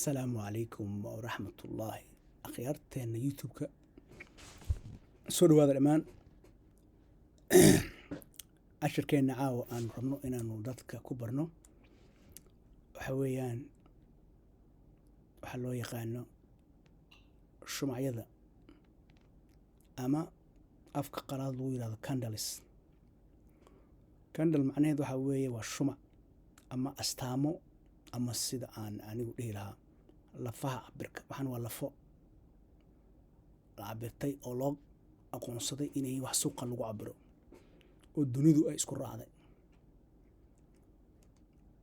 Asalaamu calaykum waraxmatullaahi. Akhyaarteena YouTube-ka, soo dhawaada dhammaan. Cashirkeenna caawa aanu rabno inaanu dadka ku barno waxa weeyaan waxaa loo yaqaano shumacyada ama afka qalaad lagu yihahdo candles. Candle macnaheed waxaa weeye waa shumac ama astaamo, ama sida aan anigu dhihi lahaa lafaha cabirka. Waxaan waa lafo la cabirtay oo loo aqoonsaday inay wax suuqa lagu cabiro oo dunidu ay isku raacday.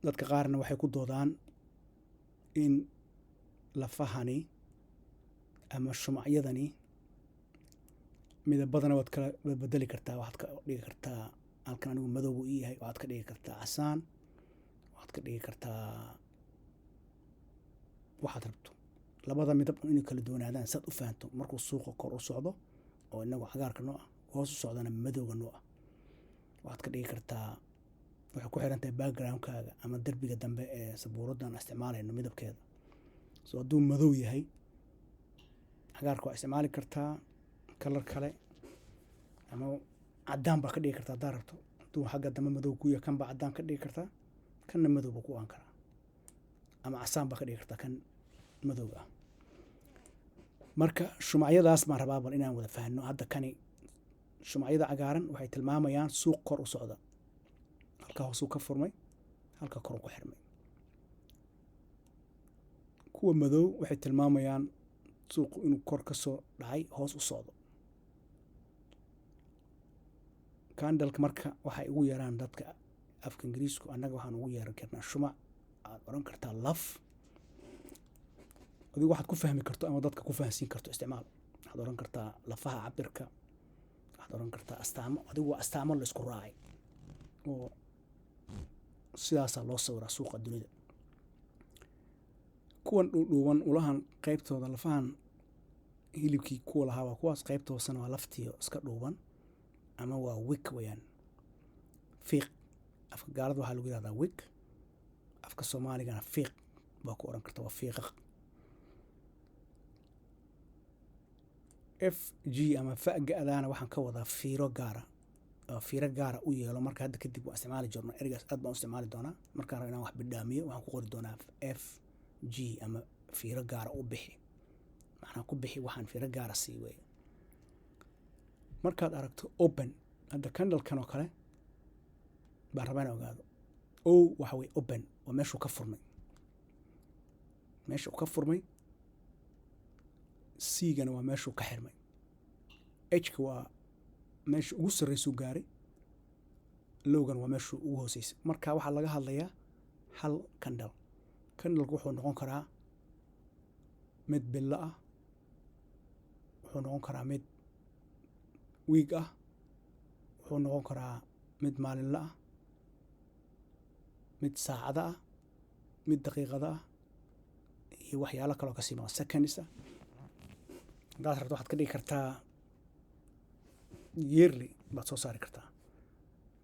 Dadka qaarna waxay ku doodaan in lafahani ama shumacyadani midabadana waad kala bedeli kartaa. Waxaad ka dhigi kartaa halkan, anigu madowgu ii yahay, waxaad ka dhigi kartaa casaan, waxaad ka dhigi kartaa waxaad rabto. Labada midab inay kala duwanaadaan saad u fahanto markuu suuqa kor u socdo oo inagu cagaarka noo ah, hoos u socdana madowga noo ah. Waxaad ka dhigi kartaa, waxay ku xiran tahay backgroundkaaga ama derbiga dambe ee sabuuraddan isticmaalayno midabkeeda. So hadduu madow yahay cagaarka waa isticmaali kartaa, color kale ama caddaan baa ka dhigi kartaa haddaa rabto. Hadduu xagga dambe madow ku yahay, kan baa caddaan ka dhigi kartaa, kanna madow buu ku aan karaa, ama casaan baa ka dhigi kartaa kan madowga ah. Marka shumacyadaas baan rabaa bal inaan wada fahanno. Hadda kani shumacyada cagaaran waxay tilmaamayaan suuq kor u socda. Halka hoosuu ka furmay, halka kor ku xirmay. Kuwa madow waxay tilmaamayaan suuqu inuu kor ka soo dhacay, hoos u socdo. Candleka marka waxay ugu yeeraan dadka afka Ingiriisku, annaga waxaan ugu yeeran karnaa shumac, aad odhan kartaa laf. Adigu waxaad ku fahmi karto ama dadka ku fahansiin karto isticmaal. Waxaad odhan kartaa lafaha cabirka, waxaad odhan kartaa astaamo. Adigu waa astaamo la isku raacay oo sidaasaa loo sawiraa suuqa dunida. Kuwan dhuudhuuban, ulahan qaybtooda, lafahan hilibkii kuwa lahaa waa kuwaas. Qaybta hoosena waa laftiyo iska dhuuban ama waa wick weeyaan, fiiq. Afka gaalada waxaa lagu yihahdaa wick, afka Soomaaligana fiiq baa ku odhan karta, waa fiiqaq. F G ama fa-ga-daana waxaan ka wadaa fiiro gaara oo fiiro gaara u yeelo. Marka hadda kadib waan isticmaali jirno ereygaas, aad baan u isticmaali doonaa. Markaan rabo inaan wax bidhaamiyo, waxaan ku qori doonaa F G ama fiiro gaara u bixi, macnaa ku bixi waxaan fiiro gaara sii weeye. Markaad aragto open, hadda candlekan oo kale baan rabaa inaan ogaado. O waxa weye open, waa meeshuu ka furmay, meesha uu ka furmay. C-gana waa meeshuu ka xirmay. H-ka waa meesha ugu sarreysuu gaaray, lowgana waa meeshuu ugu hooseysay. Marka waxaa laga hadlayaa hal candle. Candleku wuxuu noqon karaa mid bilo ah, wuxuu noqon karaa mid week ah, wuxuu noqon karaa mid maalinla ah, mid saacada ah, mid daqiiqada ah iyo waxyaalo kaloo kasii maqan, seconds ah. Haddaad rabto waxaad ka dhigi kartaa yearly baad soo saari kartaa.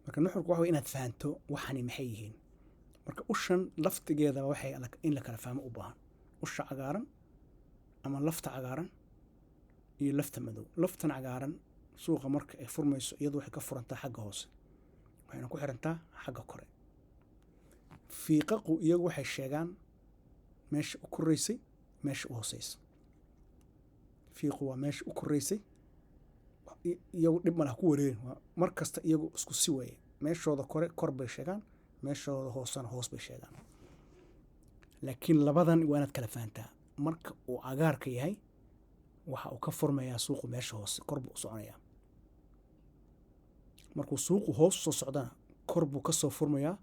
Marka nuxurku waxa wey inaad fahanto waxani maxay yihiin. Marka ushan laftigeedaba waxay in la kala fahmo u baahan, usha cagaaran ama lafta cagaaran iyo lafta madow. Laftan cagaaran suuqa marka ay furmayso, iyadu waxay ka furantaa xagga hoose, waxayna ku xirantaa xagga kore. Fiiqaqu iyagu waxay sheegaan meesha u koreysay, meesha u hooseysa. Fiiqu waa meesha u koreysay. Iyagu dhib ma laha, ku wareerin. Mar kasta iyagu isku si weeye: meeshooda kore kor bay sheegaan, meeshooda hoosena hoos bay sheegaan. Laakiin labadan waa inaad kala fahantaa. Marka uu cagaarka yahay, waxa uu ka furmayaa suuqu meesha hoose, kor buu u soconayaa. Markuu suuqu hoos soo socdana, kor buu ka soo furmayaa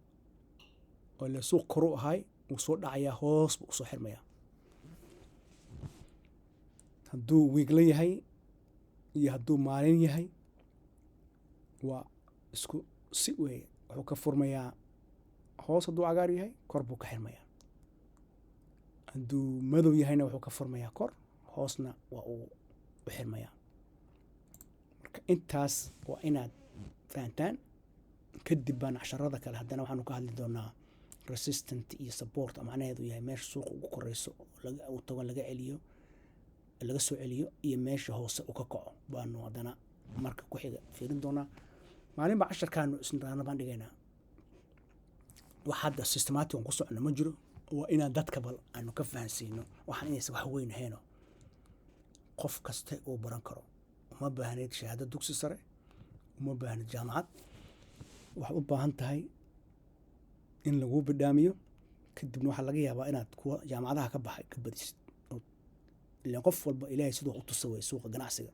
oo ile suuq koru ahaay, wuu soo dhacayaa, hoos buu usoo xirmayaa. Hadduu weekly yahay iyo hadduu maalin yahay waa isku si weeye. Wuxuu ka furmayaa hoos hadduu cagaar yahay, kor buu ka xirmayaa. Hadduu madow yahayna, wuxuu ka furmayaa kor, hoosna waa uu u xirmayaa. Marka intaas waa inaad fahantaan. Kadib baan casharada kale haddana waxaanu ka hadli doonaa. Resistance iyo support macnaheedu yahay meesha suuqa ugu koreyso uu tago, laga celiyo, laga soo celiyo, iyo meesha hoose uu ka kaco baanu haddana marka ku xiga fiirin doonaa. Maalinba casharkaanu isniraano baan dhigaynaa. Wax hadda systematic aan ku socono ma jiro. Waa inaan dadka bal aanu ka fahansiino waxaan inaysan wax weyn ahayno, qof kasta uu baran karo. Uma baahneed shahaado dugsi sare, uma baahnid jaamacad. Waxaad u baahan tahay in laguu bidhaamiyo, kadibna waxaa laga yaabaa inaad kuwa jaamacadaha ka baxay ka badisid. Ilaan qof walba Ilaahay siduu u tusa way. Suuqa ganacsiga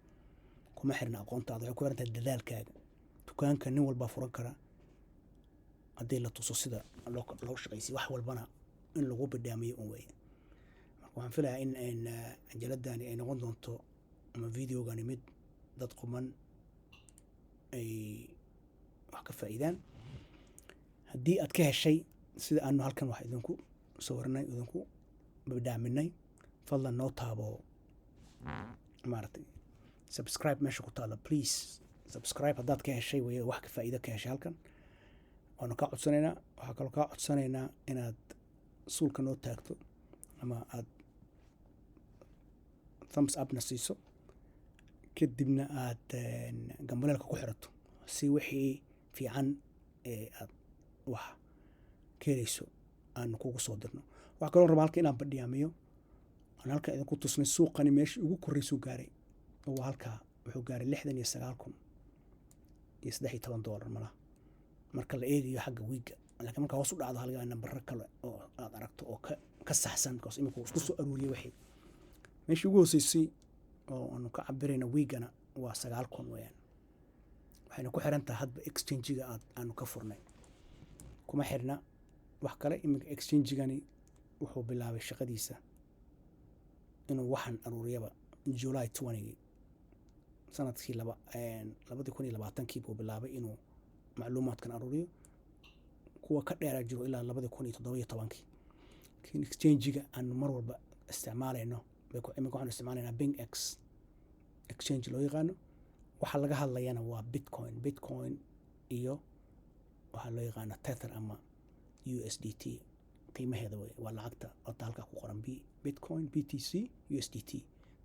kuma xirna aqoontaada, waxay ku xiran tahay dadaalkaaga. Dukaanka nin walbaa furan kara haddii la tuso sida loo shaqaysiyo. Wax walbana in lagu bidhaamiyo un weeye. Marka waxaan filayaa in cajaladani ay noqon doonto ama videogani mid dad quman ay wax ka faa'iidaan. Haddii aad ka heshay sida aanu halkan wax idinku sawirnay, idinku bidhaaminay, fadlan noo taabo, maaragtay, subscribe meesha ku taalla. Please subscribe haddaad ka heshay wey, wax ka faa'iido ka heshay halkan waanu kaa codsanaynaa. Waxaa kaloo kaa codsanaynaa inaad suulka noo taagto ama aad thumbs upna siiso, kadibna aad gambaleelka ku xirato, si wixii fiican ee aad wax ka helayso aanu kugu soo dirno. Waxaa kaloo rabaa halka inaan badhiyaamiyo aan halkan idinku tusnay suuqani meeshii ugu korreysuu gaaray oo halkaa wuxuu gaaray $69,013 malaha marka la eegayo xagga wiigga. Laakiin marka hoos u dhacdo halgaa nambaro kale oo aad aragto oo ka saxsan, because imika uu isku soo aruuriyey wixii. Meeshii ugu hooseysay oo aanu ka cabirayna wiiggana waa 9,000 weeyaan. Waxayna ku xiran tahay hadba exchange-ga aanu ka furnay, kuma xirna wax kale. Iminka exchange-gani wuxuu bilaabay shaqadiisa inuu waxan aruuriyaba July 20-gii sanadkii 2020-kii buu bilaabay inuu macluumaadkan aruuriyo. Kuwa ka dheeraa jiro ilaa 2017-kii. Laakiin exchange-ga aanu mar walba isticmaalayno iminka waxaanu isticmaalaynaa BingX exchange loo yaqaano. Waxa laga hadlayana waa Bitcoin, Bitcoin iyo waxaa loo yaqaano Tether ama USDT qiimaheeda wey. Waa lacagta ota halkaa ku qoran, Bitcoin BTC, USDT,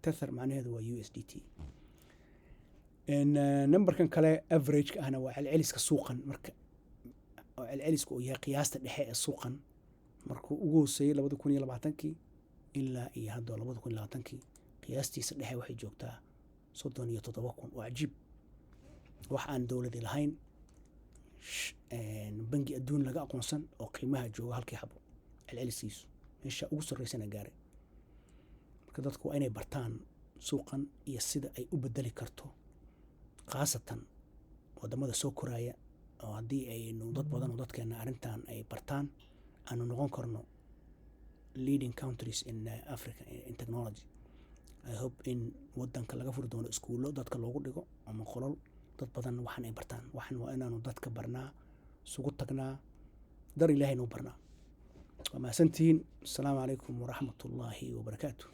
Tether macnaheedu waa USDT. Numberkan kale average-ka ahna waa celceliska suuqan, marka oo celceliska uu yahay qiyaasta dhexe ee suuqan markuu ugu hooseeyey 2020-kii ilaa iyo hadda 2020-kii. Qiyaastiisa dhexe waxay joogtaa 37,000. Waa cajiib, wax aan dowladi lahayn, bangi adduun laga aqoonsan oo qiimaha jooga halkii xabo celceliskiisu meesha ugu sarreysana gaaray. Marka dadku waa inay bartaan suuqan iyo sida ay u bedeli karto, khaasatan wadamada soo koraya, oo haddii aynu dad badan oo dadkeena arrintan ay bartaan, aanu noqon karno leading countries in Africa in technology. I hope in wadanka laga furi doono iskuullo dadka loogu dhigo ama qolol dad badan waxan ay bartaan. Waxan waa inaanu dadka barnaa, isugu tagnaa, dar Ilaahay nuu barnaa. Waa mahadsantihiin. Asalaamu calaykum waraxmatullaahi wabarakaatu.